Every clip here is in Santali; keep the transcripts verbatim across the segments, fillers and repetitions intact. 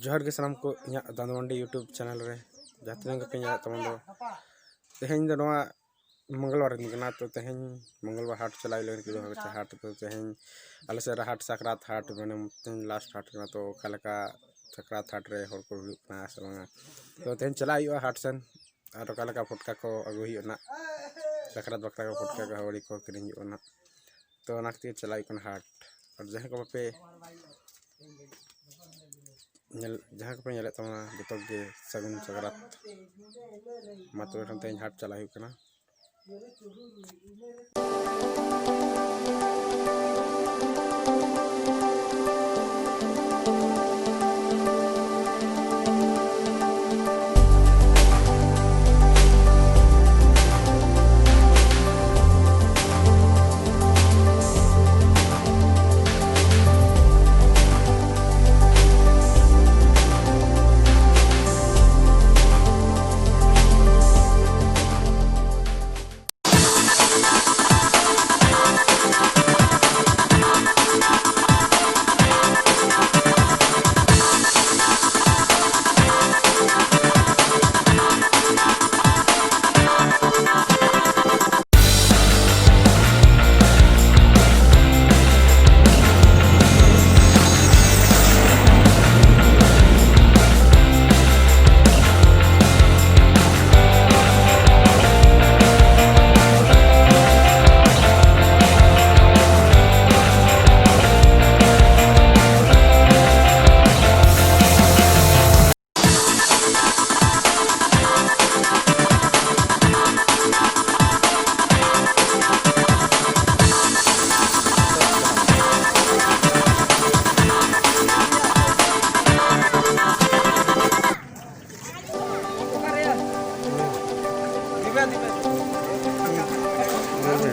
ᱡᱚᱦᱟᱨ ᱜᱮ ᱥᱟᱱᱟᱢ ᱠᱚ ᱤᱧᱟᱹᱜ ᱫᱟᱫᱩ ᱢᱟᱱᱰᱤ YouTube ᱪᱮᱱᱮᱞ ᱨᱮ ᱡᱟᱦᱟᱸ ᱛᱤᱱᱟᱹᱜ ᱜᱮᱯᱮ ᱧᱮᱞᱮᱫ ᱛᱟᱵᱚᱱ ᱫᱚ᱾ ᱛᱮᱦᱮᱧ ᱫᱚ ᱱᱚᱣᱟ ᱢᱚᱝᱜᱚᱞᱵᱟᱨ ᱫᱤᱱ ᱠᱟᱱᱟ, ᱛᱚ ᱛᱮᱦᱮᱧ ᱢᱚᱝᱜᱚᱞᱵᱟᱨ ᱦᱟᱴ ᱪᱟᱞᱟᱣ ᱦᱩᱭ ᱞᱮᱱ ᱠᱤᱞᱳ ᱦᱟᱹᱠᱩ ᱦᱟᱴ᱾ ᱛᱚ ᱛᱮᱦᱮᱧ ᱟᱞᱮ ᱥᱮᱫ ᱨᱮ ᱦᱟᱴ ᱥᱟᱠᱨᱟᱛ ᱦᱟᱴ, ᱢᱟᱱᱮ ᱛᱮᱦᱮᱧ ᱞᱟᱥᱴ ᱦᱟᱴ ᱠᱟᱱᱟ᱾ ᱛᱚ ᱚᱠᱟ ᱞᱮᱠᱟ ᱥᱟᱠᱨᱟᱛ ᱦᱟᱴ ᱨᱮ ᱦᱚᱲ ᱠᱚ ᱦᱩᱭᱩᱜ ᱠᱟᱱᱟ ᱥᱮ ᱵᱟᱝᱟ, ᱛᱚ ᱛᱮᱦᱮᱧ ᱪᱟᱞᱟᱜ ᱦᱩᱭᱩᱜᱼᱟ ᱦᱟᱴ ᱥᱮᱱ᱾ ᱟᱨ ᱚᱠᱟ ᱞᱮᱠᱟ ᱯᱷᱚᱴᱠᱟ ᱠᱚ ᱟᱹᱜᱩ ᱦᱩᱭᱩᱜᱼᱟ ᱱᱟᱜ, ᱥᱟᱠᱨᱟᱛ ᱵᱟᱠᱷᱨᱟ ᱠᱚ ᱯᱷᱚᱴᱠᱟ ᱠᱚ ᱟᱹᱣᱲᱤ ᱠᱚ ᱠᱤᱨᱤᱧ ᱦᱩᱭᱩᱜᱼᱟ ᱱᱟᱜ᱾ ᱛᱚ ᱚᱱᱟ ᱠᱷᱟᱹᱛᱤᱨ ᱪᱟᱞᱟᱜ ᱦᱩᱭᱩᱜ ᱠᱟᱱᱟ ᱦᱟᱴ᱾ ᱟᱨ ᱡᱟᱦᱟᱸᱭ ᱠᱚ ᱵᱟᱯᱮ ᱧᱮᱞ, ᱡᱟᱦᱟᱸᱭ ᱠᱚᱯᱮ ᱧᱮᱞᱮᱫ ᱛᱟᱵᱚᱱᱟ ᱡᱚᱛᱚ ᱜᱮ ᱥᱟᱹᱜᱩᱱ ᱥᱟᱠᱨᱟᱛ᱾ ᱢᱟ ᱛᱚᱵᱮ ᱠᱷᱟᱱ ᱛᱮᱦᱮᱧ ᱦᱟᱴ ᱪᱟᱞᱟᱜ ᱦᱩᱭᱩᱜ ᱠᱟᱱᱟ᱾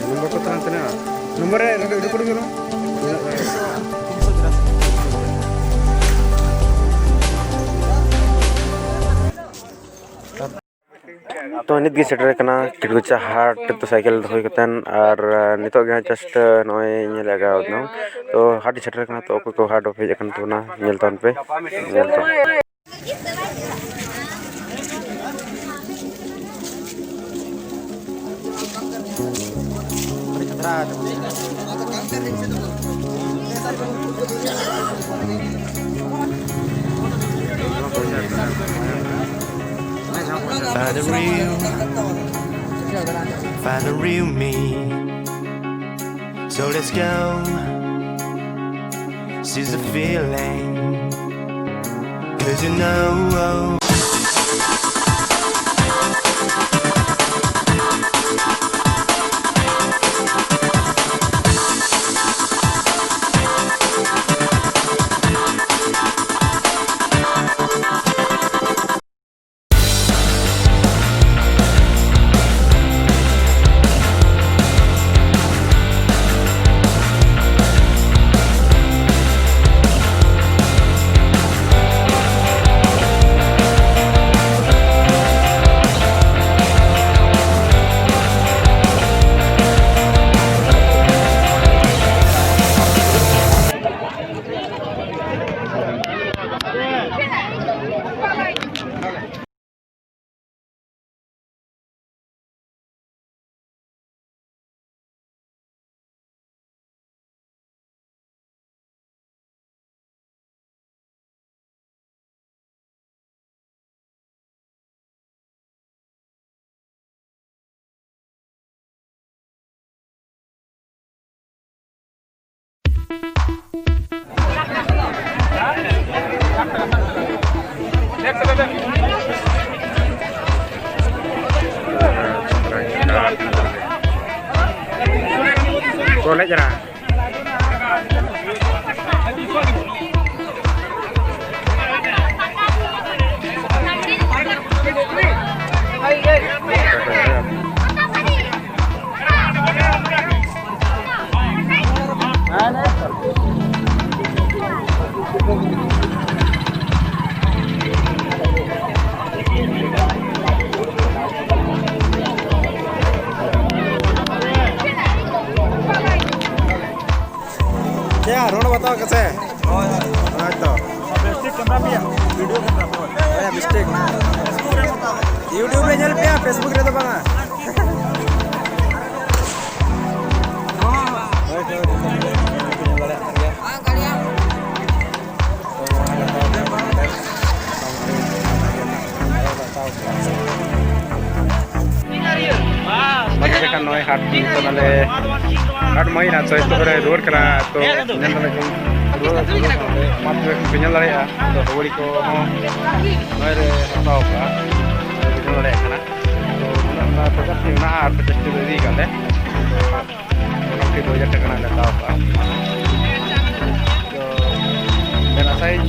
ᱱᱚᱢᱵᱚᱨ ᱠᱚ ᱛᱟᱦᱮᱱ ᱛᱤᱱᱟᱹᱜ? ᱱᱚᱢᱵᱚᱨ ᱨᱮ ᱨᱮᱠᱚᱨᱰ ᱦᱩᱭᱩᱜᱼᱟ᱾ ᱛᱚ, ᱱᱤᱛ ᱜᱮ ᱥᱮᱴᱮᱨ ᱠᱟᱱᱟ ᱠᱤᱴᱠᱩᱪᱟ ᱦᱟᱴ, ᱛᱚ, ᱥᱟᱭᱠᱮᱞ ᱫᱚᱦᱚᱭ ᱠᱟᱛᱮᱱ, ᱟᱨ, ᱟᱸ, ᱱᱤᱛᱚᱜ ᱜᱮ ᱦᱟᱸᱜ just, ᱟᱸ, ᱱᱚᱜᱼᱚᱭ ᱧᱮᱞ ᱟᱠᱟᱫ ᱫᱚ᱾ ᱛᱚ, ᱦᱟᱴ ᱥᱮᱴᱮᱨ ᱠᱟᱱᱟ, ᱛᱚ, ᱚᱠᱚᱭ ᱠᱚ ᱦᱟᱴ ᱵᱟᱯᱮ ᱦᱮᱡ ᱟᱠᱟᱱ ᱛᱟᱵᱚᱱᱟ, ᱧᱮᱞ ᱛᱟᱵᱚᱱ ᱯᱮ, ᱧᱮᱞ ᱛᱟᱵᱚᱱ᱾ Find the real, find the real me. So let's go. Seize the feeling. Cause you know. College ᱨᱮ᱾ ᱭᱟ, ᱨᱚᱲ ᱵᱟᱛᱟᱣ ᱠᱟᱥᱮ? ᱦᱳᱭ, ᱦᱳᱭ᱾ ᱦᱳᱭ ᱛᱚ᱾ ᱵᱮᱥᱴᱷᱤᱠ ᱠᱮᱢᱨᱟ ᱯᱮᱭᱟ, ᱵᱷᱤᱰᱤᱭᱳ ᱠᱮᱢᱨᱟ ᱯᱮᱭᱟ᱾ ᱦᱮᱸ, ᱢᱤᱥᱴᱮᱠ᱾ YouTube ᱨᱮ ᱧᱮᱞ ᱯᱮᱭᱟ, Facebook ᱨᱮᱫᱚ ᱵᱟᱝᱟ᱾ ᱦᱳᱭ, ᱦᱳᱭ, ᱧᱮᱞ ᱫᱟᱲᱮᱭᱟᱜ ᱠᱟᱱ ᱜᱮᱭᱟ᱾ ᱢᱟ ᱛᱚᱵᱮ ᱠᱷᱟᱱ ᱱᱚᱜᱼᱚᱭ ᱦᱟᱴ ᱱᱤᱛᱚᱜ ᱱᱟᱞᱮ ᱦᱟᱴ ᱢᱟ ᱦᱩᱭᱱᱟ, ᱛᱚ ᱱᱤᱛᱚᱜ ᱨᱮ ᱨᱩᱣᱟᱹᱲ ᱠᱟᱱᱟ᱾ ᱛᱚ ᱧᱮᱞ ᱫᱟᱲᱮᱭᱟᱜ ᱠᱟᱱᱟ, ᱨᱩᱣᱟᱹᱲ, ᱨᱩᱣᱟᱹᱲ ᱠᱟᱱᱟ ᱞᱮ᱾ ᱢᱟ ᱛᱚᱵᱮ ᱯᱮ ᱧᱮᱞ ᱫᱟᱲᱮᱭᱟᱜᱼᱟ, ᱛᱚ ᱦᱟᱹᱣᱲᱤ ᱠᱚᱦᱚᱸ ᱱᱚᱜᱼᱚᱭ ᱞᱮ ᱦᱟᱛᱟᱣ ᱠᱟᱜᱼᱟ, ᱯᱮ ᱧᱮᱞ ᱫᱟᱲᱮᱭᱟᱜ ᱠᱟᱱᱟ᱾ ᱛᱚ ᱚᱱᱟ ᱯᱚᱪᱟᱥ ᱴᱤ ᱢᱮᱱᱟᱜᱼᱟ ᱟᱨ ᱯᱚᱪᱟᱥ ᱴᱤ ᱫᱚ ᱤᱫᱤ ᱠᱟᱜ ᱞᱮ᱾ ᱢᱚᱴᱟᱢᱩᱴᱤ ᱫᱩ ᱦᱟᱡᱟᱨ ᱴᱟᱠᱟ ᱨᱮᱱᱟᱜ ᱞᱮ ᱦᱟᱛᱟᱣ ᱠᱟᱜᱼᱟ᱾ ᱛᱚ ᱵᱮᱱ ᱟᱥᱟᱭᱟᱹᱧ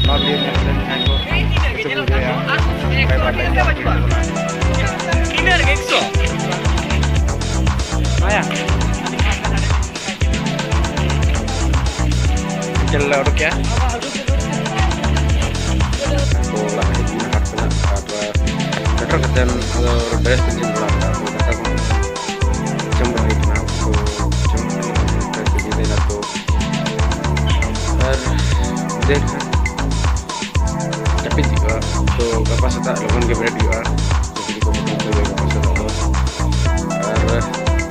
ᱱᱚᱣᱟ ᱵᱷᱤᱰᱤᱭᱳ ᱧᱮᱞ ᱠᱟᱛᱮ ᱡᱟᱦᱟᱸᱭ ᱠᱚ ᱠᱩᱥᱤ ᱠᱚ ᱵᱩᱡᱷᱟᱹᱣᱟ, ᱥᱟᱵᱥᱠᱨᱟᱭᱤᱵ ᱟᱨ ᱞᱟᱭᱤᱠ ᱧᱟᱢ ᱦᱩᱭᱩᱜ ᱛᱟᱵᱚᱱᱟ᱾ ᱦᱮᱸᱭᱟ᱾ ᱪᱮᱫ ᱞᱮ ᱚᱰᱚᱠ ᱠᱮᱜᱼᱟ? ᱛᱚ ᱚᱲᱟᱜ ᱦᱮᱡ ᱦᱩᱭᱱᱟ ᱦᱟᱴ ᱠᱷᱚᱱᱟᱜ, ᱟᱨ ᱥᱮᱴᱮᱨ ᱠᱟᱛᱮ ᱟᱫᱚ ᱰᱨᱮᱥ ᱠᱚ ᱪᱮᱧᱡᱽ ᱵᱟᱲᱟ ᱠᱮᱫᱟ᱾ ᱛᱚ ᱫᱟᱠᱟ ᱠᱚ ᱡᱚᱢ ᱵᱟᱲᱟ ᱦᱩᱭ ᱠᱟᱱᱟ᱾ ᱛᱚ ᱡᱚᱢ ᱠᱟᱛᱮ ᱱᱚᱜᱼᱚᱭ ᱰᱨᱮᱥ ᱠᱚ ᱪᱮᱧᱡᱽ ᱦᱩᱭᱱᱟ᱾ ᱛᱚ ᱟᱨ ᱧᱤᱫᱟᱹ ᱠᱷᱟᱱ ᱡᱟᱹᱯᱤᱫ ᱦᱩᱭᱩᱜᱼᱟ᱾ ᱛᱚ ᱜᱟᱯᱟ ᱥᱮᱛᱟᱜ ᱞᱚᱜᱚᱱ ᱜᱮ ᱵᱮᱨᱮᱫ ᱦᱩᱭᱩᱜᱼᱟ᱾ ᱡᱩᱫᱤ ᱠᱚ ᱠᱩᱴᱩᱢ ᱠᱚ ᱜᱟᱯᱟ ᱥᱮᱛᱟᱜ ᱫᱚ᱾ ᱟᱨ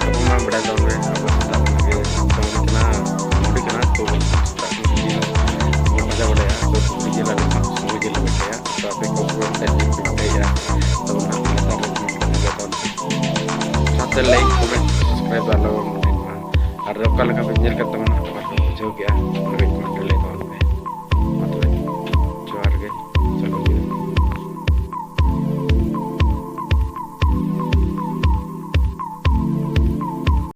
ᱟᱵᱚ ᱢᱟ ᱵᱟᱰᱟᱭ ᱛᱟᱵᱚᱱ ᱜᱮ, ᱟᱵᱚ ᱥᱮᱛᱟᱜ ᱠᱷᱚᱱᱟᱜ ᱜᱮ ᱠᱟᱹᱢᱤ ᱠᱟᱱᱟ, ᱢᱩᱰᱤ ᱠᱟᱱᱟ᱾ ᱛᱚ ᱥᱮᱛᱟᱜ ᱠᱷᱚᱱ ᱡᱩᱫᱤ ᱵᱚᱱ ᱯᱟᱸᱡᱟ ᱵᱟᱲᱟᱭᱟ, ᱛᱚ ᱥᱩᱠᱨᱤ ᱡᱤᱞ ᱟᱹᱞᱤᱧ ᱦᱚᱸ ᱥᱩᱠᱨᱤ ᱡᱤᱞ ᱞᱮ ᱯᱤᱴᱷᱟᱹᱭᱟ᱾ ᱛᱚ ᱟᱯᱮ ᱠᱚ ᱯᱩᱨᱟᱹ ᱯᱮ ᱡᱤᱞ ᱯᱮ ᱯᱤᱴᱷᱟᱹᱭᱟ᱾ ᱛᱚ ᱚᱱᱟ ᱞᱟᱛᱟᱨ ᱨᱮ ᱠᱚᱢᱮᱱᱴ ᱠᱟᱛᱮ ᱞᱟᱹᱭ ᱛᱟᱵᱚᱱ ᱯᱮ᱾ ᱥᱟᱶᱛᱮ ᱞᱟᱭᱤᱠ, ᱠᱚᱢᱮᱱᱴ, ᱥᱟᱵᱥᱠᱨᱟᱭᱤᱵ ᱟᱞᱚ ᱵᱚᱱ ᱦᱤᱲᱤᱧ ᱢᱟ᱾ ᱟᱨ ᱚᱠᱟ ᱞᱮᱠᱟ ᱯᱮ ᱧᱮᱞ ᱠᱮᱫ ᱛᱟᱵᱚᱱᱟ, ᱚᱠᱟ ᱯᱮ ᱵᱩᱡᱷᱟᱹᱣ ᱠᱮᱜᱼᱟ, ᱚᱱᱟ ᱠᱟᱹᱡ ᱠᱚᱢᱮᱱᱴ ᱨᱮ ᱞᱟᱹᱭ